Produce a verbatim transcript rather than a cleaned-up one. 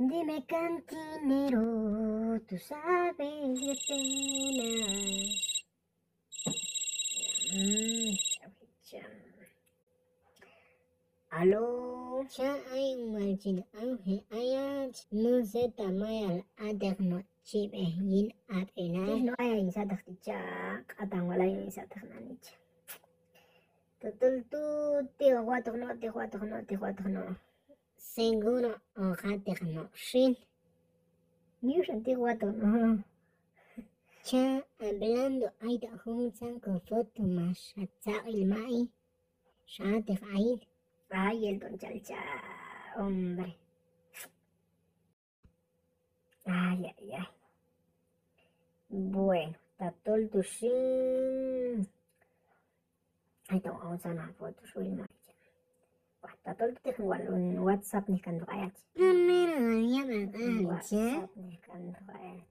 Dime, cantinero, tú sabes de penas. Mm, chau, chau. Aló. Cha ayon wal chin awji ayach, no sé ta mayal ateq no' chib'ej yin ab'inal. Tix no' ayon sataq ti' cha, k'atan wal ayon sataq nani cha. Tatol tu' tiq watoq no', tiq watoq no', tiq watoq no'. Seguro hoq ateq no' xin. Yuxan tiq watoq no'. Cha hablando ayto juntzan ko foto max hatzaq'il ma'i. Xateq ayin. Ay, el ton chal cha, hombre. Ay, ay, ay. Bueno, tatol tu' xin. Ay, ton, vamos a una foto, subir, maricha. Bueno, tatol tu' tejan wal un WhatsApp nej kantoq ayach. Primero, ya me WhatsApp nej kantoq ayach.